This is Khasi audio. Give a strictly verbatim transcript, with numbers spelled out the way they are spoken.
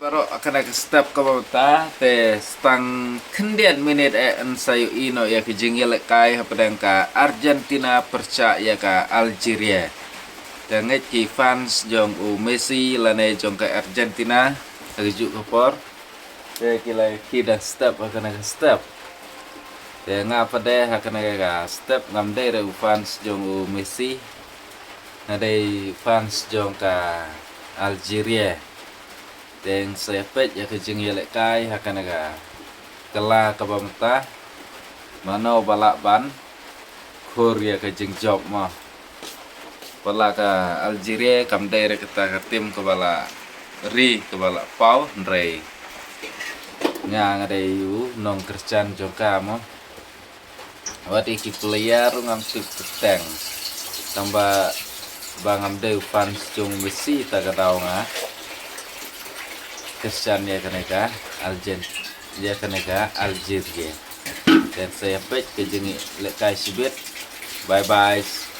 Baroh ha kane ka step kaba mynta te tang khyndiat minit eh yn sa ïohi noh ïa ka jingïalehkai hapdeng ka Argentina pyrshah ïa ka Algeria. Te ngeit ki fans jong u Messi lane jong ka Argentina ha kajuh ka por. Te ki la ki dang step ha kane ka step. Te nga pat de ha kane ka step ngam dei re u fans jong u Messi. Nga dei fans jong ka Algeria. Te ngin sa ïa peit ïa ka jingïalehkai ha kane ka kylla kaba mynta. Mano ba lah ban khur ïa ka jingjop mo. Ba la ka Algeria kam dei re kata ka tim kaba la ri kaba la paw hynrei nga nga dei u nongkyrshan jong ka mo. Wat ïa ki player ruh ngam tip kyrteng. Tang ba ba ngam dei u fans jong Messi ta ka daw nga kyrshan ïa kane ka Argent ïa kane ka Algeria. Te sa ïa peit ka jingïalehkai shibit. Bye bye.